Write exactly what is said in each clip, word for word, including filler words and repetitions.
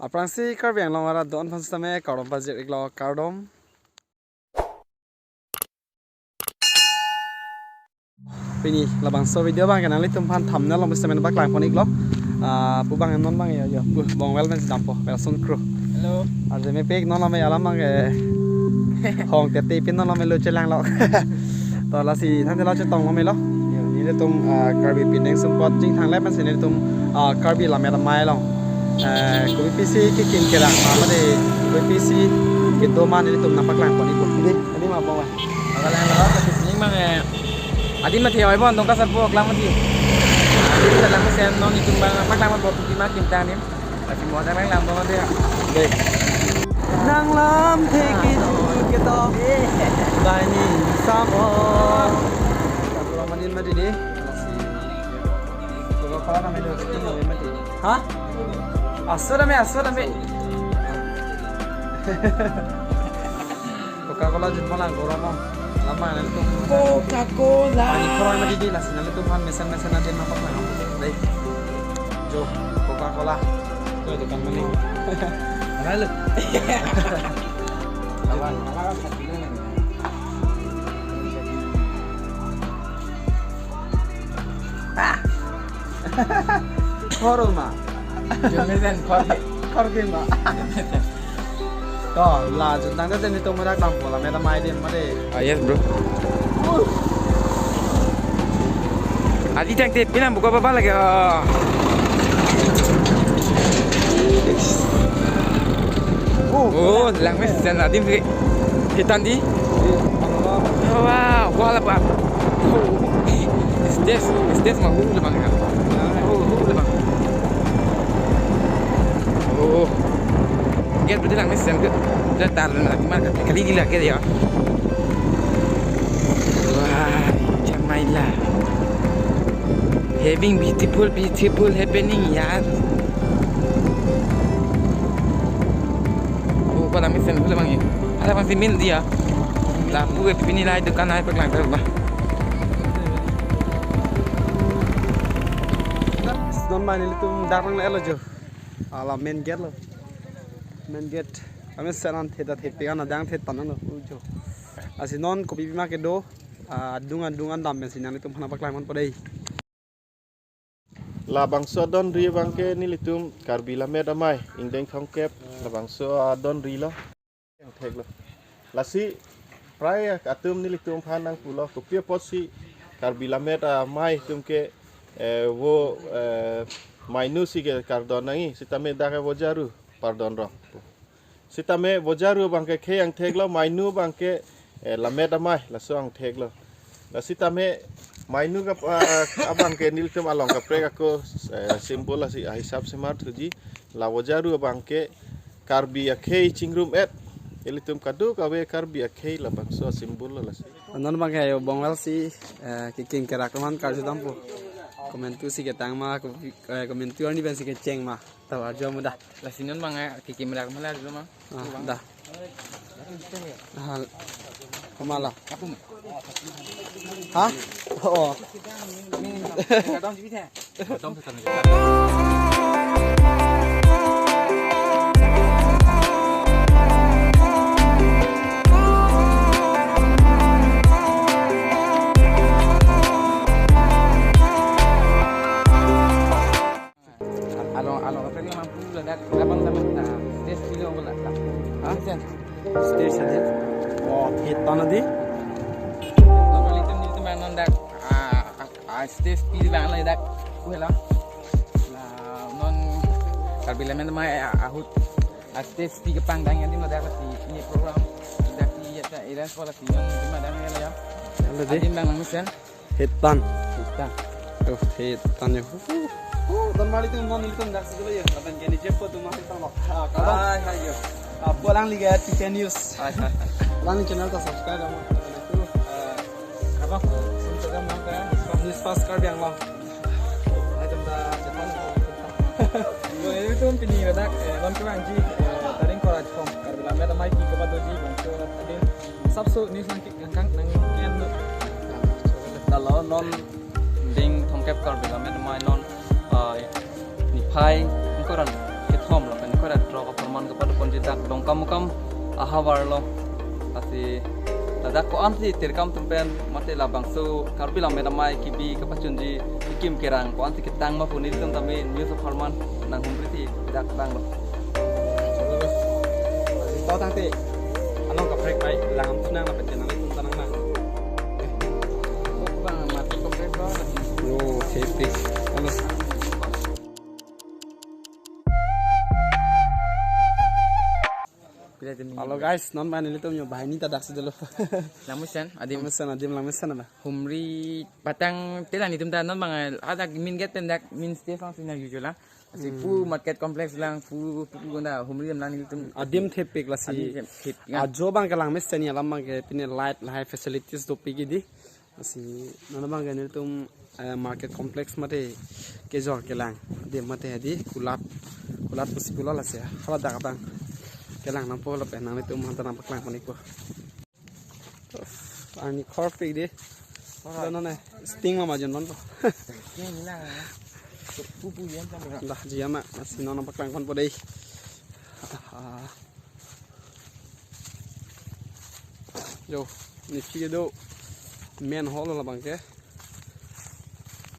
Aphrangsi Karbi Anglong arat do-an aphan sitame kardom pajir-iklo, kardom. Pini labangso video abangke nanglitum aphan thumbnail along sitame nangpaklang pon-iklo. Ah, pu abang non abang yo, yo, pu Bongwel pen si dampo, Welson Crew. Hello. Arje mepik non lame alam abangke hong tete pin non lame lo chelanglo. To lasi thanthelo chetong lame lo. Yo, nelitum, ah, Karbi Pindeng Sumpot Jingthang le pen si nelitum, ah, Karbi Lammet Amei along. Eh, kopipisi kekim kerak ma mate kopipisi kedo ma nelitum nangpaklang pon-ikpo. Ini, ini ma Bongwel. Makalang lo, kasi sining mang, eh, adim mati oi bon, tongka sarpo klang mati. Adim ta lang mesen non itum bang, paklang pon-ikpo, pima kim ta adim. Kasi mo ta lang lang bon mati ya. Dek. Nang lamthe keju ketok. Bani samo. Kalau manin mati deh. Kalau kalau namanya itu namanya mati. Hah? Aso dame, aso dame. Coca-Cola jun malang goro mo. Lama nanglitum. Coca-Cola. Pani khorang na didi lasi nanglitum aphan mesen mesen adim nangpaklang. Dei. Jo, Coca-Cola. Ko dukan mani. Mana lo? Lawan. Ah. Khoro ma. Jumisen khor. Khor ke ma. To, la jun tangte nelitum merak dampo Lammet Amei adim mate. Ah, yes, bro. Adi tangte pinam buka apa lagi? Oh. Oh, lang mesen adim ke. Hitan di. Wow, wah lepas. Stage, stage mah hu lebang ya. Oh, hu lebang. Oh. Gate berarti lang mesen ke. Dia tar dan lagi mana kali gila gate ya. Wah, Jamaila. Having beautiful, beautiful happening, yaar. Oh, ko lang mesen hu lebang ya. Ada pasti min dia. Lapu ke pini lai dukan ai paklang ke ba. Non ma nelitum dak nang lo jo. Ala main gate lo. Main gate. Kami senan theda thepi ana dang thet tanan lo. Ujo. Lasi non kopi pima kedo. Ah, adung adung an dam pensi nanglitum aphan nangpaklang ponpo dei. Labangso adon ri abangke nelitum Karbi Lammet Amei ingdeng thomkep labangso adon ri lo. Thek lo. Lasi prai atum nelitum aphan nangpulo kopi apotsi Karbi Lammet Amei atum ke, eh, vo, eh, mainu si ke kardon nangji sitame dak ke vojaru pardon rong. Sitame vojaru abangke khei angthek lo, mainu abangke, eh, Lammet Amei laso angthek lo. Lasi tame mainu kap-, ah, abangke nelitum along kaprek ako, eh, symbol lasi ahisap semar thuji. La vojaru abangke Karbi akhei chingrum et. Nelitum kadokave Karbi akhei labangso symbol lo lasi. Non abangke yo Bongwel si, eh, kekim kerak atum aphan karju dampo. Komantu si ketang ma, ko-, eh, komantu arni pensi kecheng ma. Tawa jo muda. Lasi non abang, eh, kekim kerak ma la dulu ma. Ah, dah. Ah, kemala. Ha? Oh. Along, along, apa ni mampu ledak abang dapat na stage pilih orang lah. Ha? Stage. Stage aja. Oh, hitan tadi. Kalau itu, itu main nondak. Ah, ah, ah, stage pilih bang ledak. Kue lah. Lah, non Karbi Lammet Amei, ah, ahut. Ah, stage pilih kepang dang yang di ledak lagi ini program. Ledak di ya, ya, sekolah sih, non di mana ya, ya. Halo, di. Adim bang langsung. Hitan. Hitan. Tuh, hitan ya. Uh, uh, dan mari tuh non itu nggak sih ya. Laban gini jepo tuh masih tahu. Ah, kalau Ah, ayo. Ah, pulang lihat T C News. Ah, ah, ah. Pulang channel ta subscribe kamu. Itu, eh, apa? Subscribe kamu apa? News Fast Karbi Anglong. Ayo, kita, kita. Yo, itu pini ledak, eh, non kevangji, eh, taring kora chom. Karbi Lammet Amei ki kepa doji, bangso tadi. Sapso news nangki Kang, nang kian lo. Kalau non ding thomkep Karbi Lammet Amei non, eh, niphai ingkoi ra kethom lo kan. Para trok apharman kapado ponji dak Dongkamukam ahavar lo. Lasi ladak ko-ansi tirkam atum pen mate labangso Karbi Lammet Amei kebi kapachunji kekim kerang ko-ansi ketang ma pu nelitum tame news apharman nanghumri si dak vanglo. To tangte along kaprek pai lang thunang lapen kenang tum tanang nang. Bang market complex lo. Yo, thepik. Halo. Halo guys, non abang nelitum yo banghini ta daksi dolo. Langmesen, adim. Langmesen, adim, langmesen apa? Humri patang tela nelitum ta non abang ada main gate pen dak main stage lang sina usual lang. Asi pu market complex lang pu pu pu gonda humri lang nelitum. Adim thepik lasi. Adim thepik, ya. Ajo abang ke langmesen ya, alam abang ke pine light lahai facilities dopik hedi. Lasi non abang ke nelitum, eh, market complex mate kejor kelang. Adim mate hedi kulat, kulat pusi kulat lasi. Haladak abang kelang nangpo lapen nanglitum aphan ta nangpaklang pon-ikpo. Ani khorpik hedi. Hora. Nonne sting ma majon non to. Sting lang. Pu pu yen tam. Dah jia ma, lasi non nangpaklang ponpo dei. Ah. Jo, neli kedo main hall labang ke.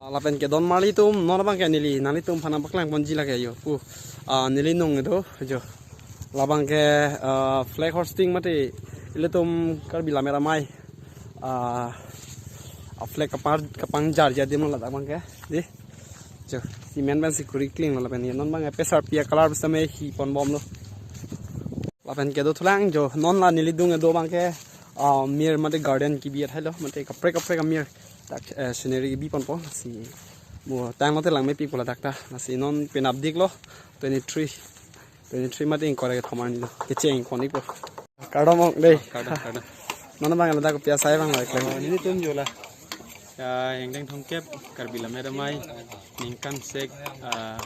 Lapen ke don marli atum, non abang ke neli, nanglitum aphan nangpaklang ponji lake yo. Pu, ah, neli nung kedo, jo. Labang ke, ah, flag hoisting mate, ilitum Karbi Lammet Amei, ah, a flag kapar, kapangjarji adim lo ladak abang ke, di. Jo, cement pensi kuri kling lo lapen ke, non abang ke pesarpi a-colour sitame hi ponbomlo. Lapen kedo thulang jo, non la neli dung kedo abang ke, ah, mir mate garden kebi athai lo, mate kaprek kaprek amir dak, eh, scenery kebi ponpo, si mo tanglote langmepik pu ladak ta, lasi non penap dik lo, twenty-three, twenty-three mate ingkoi ra kethom arni lo, kecheng pon-ikpo. Kardom ong dei. Kardom, kardom. Non abang ladak kopi asai abang lo eklem. Oh, nelitum jo la. Ya, Ingdeng Thomkep, Karbi Lammet Amei, ningkan sek, ah,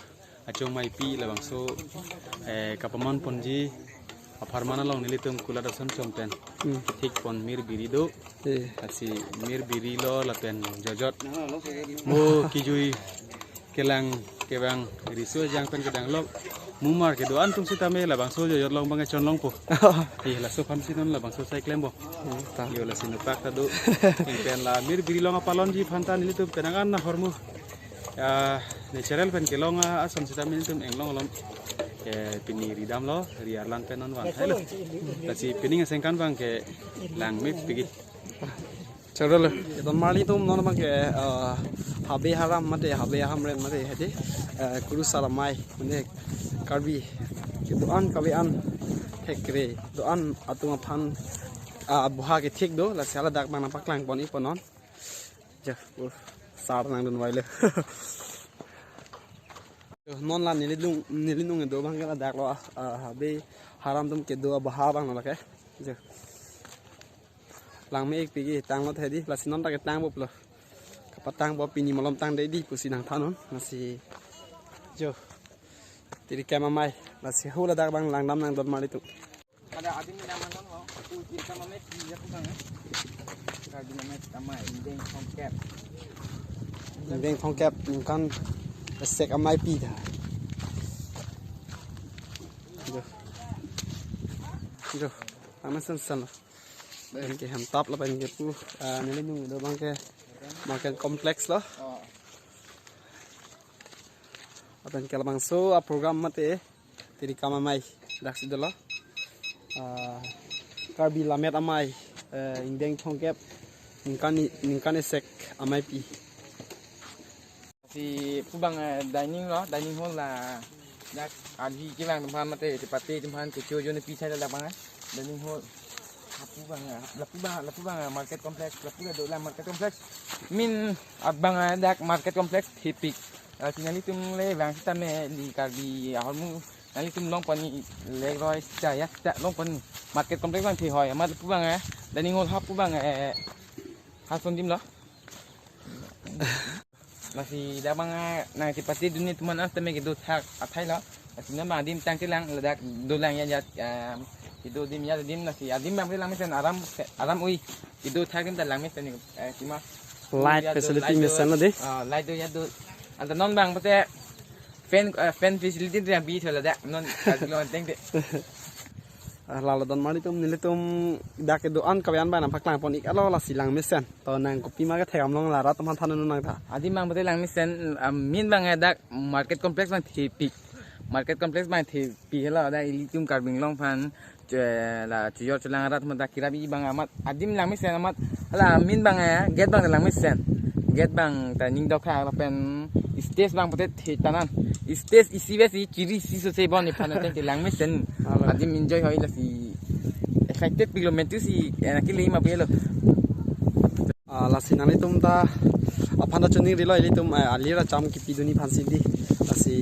achomaipi labangso, eh, kapaman ponji apharman along nelitum kulat ason chom pen. Hmm. Thik pon mir biri do. Eh. Lasi mir biri lo lapen jojot. Mo kijui kelang kevang riso jang pen kedang lok. Mumar kedo-an atum sitame labangso jojot along abang chonlongpo. Eh, laso aphansi non labangso sai klembom. Hmm, ta. Yo lasi nopak ta do. Ingpen la mir biri along apalonji aphan ta nelitum penang an ahormu. Ya, natural pen kelong a, ason sitame nelitum englong along. Eh, pini ridamlo, ri arlan pen non vangthailo. Lasi pining asengkan abang ke langmepik hedi. Chorolo, don marli atum non abang ke, eh, Habe Haram mate, Habe Hamren mate hedi, eh, Kurusar Amei, mane Karbi kedo-an kave-an thekre, do-an atum aphan, ah, aboha kethik do, lasi haladak abang nangpaklang pon-ikpo non. Ja, uh, sar nangdun vailo. Non la neli dung, neli nung kedo abang ke ladak lo, ah, ah, Habe Haram atum kedo aboha abang lo lake. Ja. Langmepik hedi, tanglo hedi, lasi non ta ketang boplo. Kapatang bo pini malom tangdet hedi pusi nangthan non, lasi jo. Tirkam amei, lasi haladak abang langdam nang don marli atum. Ada adim ni naman dong, oh. Tu tirkam amei, pi ya tukang, eh. Tirkam amei, tama, Ingdeng Thomkep. Ingdeng Thomkep, ningkan sek ameipi ta. Jo. Jo, tama san san lo. Lapen ke hem tap lapen ke pu, ah, neli nung kedo abang ke market complex lo. Oh. Lapen ke labangso a-program mate tirkam amei daksi dolo. Ah, Karbi Lammet Amei, eh, Ingdeng Thomkep ningkan ni, ningkan sek ameipi. Si pu abang, eh, dining lo, dining hall la, dak adi kevang atum aphan mate, tepate atum aphan kecho ajoine pi sai ladak abang, eh, dining hall. Lapu abang, eh, lapu abang, lapu abang, eh, market complex, lapu la do la market complex. Min abang, eh, dak market complex thepik. Eh, si nanglitum le vang sitame di Karbi ahormu, nanglitum long pon-ik le roi cha ya cha long pon-ik. Market complex abang thehoi, amat lapu abang, eh, dining hall hapu abang, eh, hason adim lo. Lasi dak abang, ah, nang tepate dunji atum aphan sitame kedo thak athai lo. Lasi non abang adim tangte lang ladak dolang ya ya, ah, kedo adim ya adim lasi adim abang te langmesen aram aram ui kedo thak adim ta langmesen, eh, sima. Light ya do, facility light do, mesen lo dei. Ah, light do ya do. Anta non abang pate Fan, eh, fan facility dia bi thola dak non Karbi Anglong ateng te. Ah, lalo don mari tum nelitum dak kedo-an kavean ba nangpaklang pon ik alo lasi langmesen. To nang kopi ma kethek amlong la rat aphan than nang tha. Adim abang pute langmesen, ah, amin abang dak market complex abang thepik. Market complex abang thepik helo dak ilitum Karbi Anglong aphan che-, la chojor chelang arat mata kirapi abang amat adim langmesen amat hala amin abang ya gate abang langmesen. Gate abang ta ning dok ha lapen stage abang pute the tanan. Stage isi besi chiri si so se bon iphan ateng te langmesen. Alo. Adim enjoy hoi lasi excited pilo mentu si enak kili ma belo. Ah, lasi nanglitum ta aphan ta choningri lo ilitum, eh, ali ra cham kipidun aphan si di. Lasi,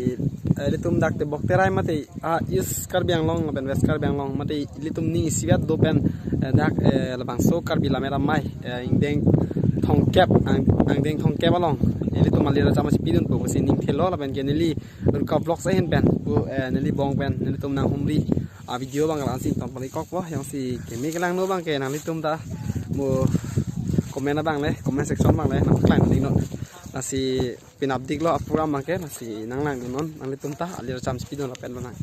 eh, ilitum dak Tebok Terai mate, ah, East Karbi Anglong lapen West Karbi Anglong mate ilitum ning isivet do pen, eh, dak, eh, labangso Karbi Lammet Amei, eh, ingdeng thomkep, ang, angdeng thomkep along ilitum ali ra cham si pidunpo pusi ning thelo lapen ke neli Ruka Vlogs ahin pen pu, eh, neli bong pen nelitum nanghumri a video abang la-an si ton pali kokpo, jongsi keme kelangno abang ke nanglitum ta mo comment abang le, comment section abang le nangklang dingnon. Lasi penap dik lo apura abang ke, lasi nanglangdunnon nanglitum ta ali ra cham si pidun lapen lo nang.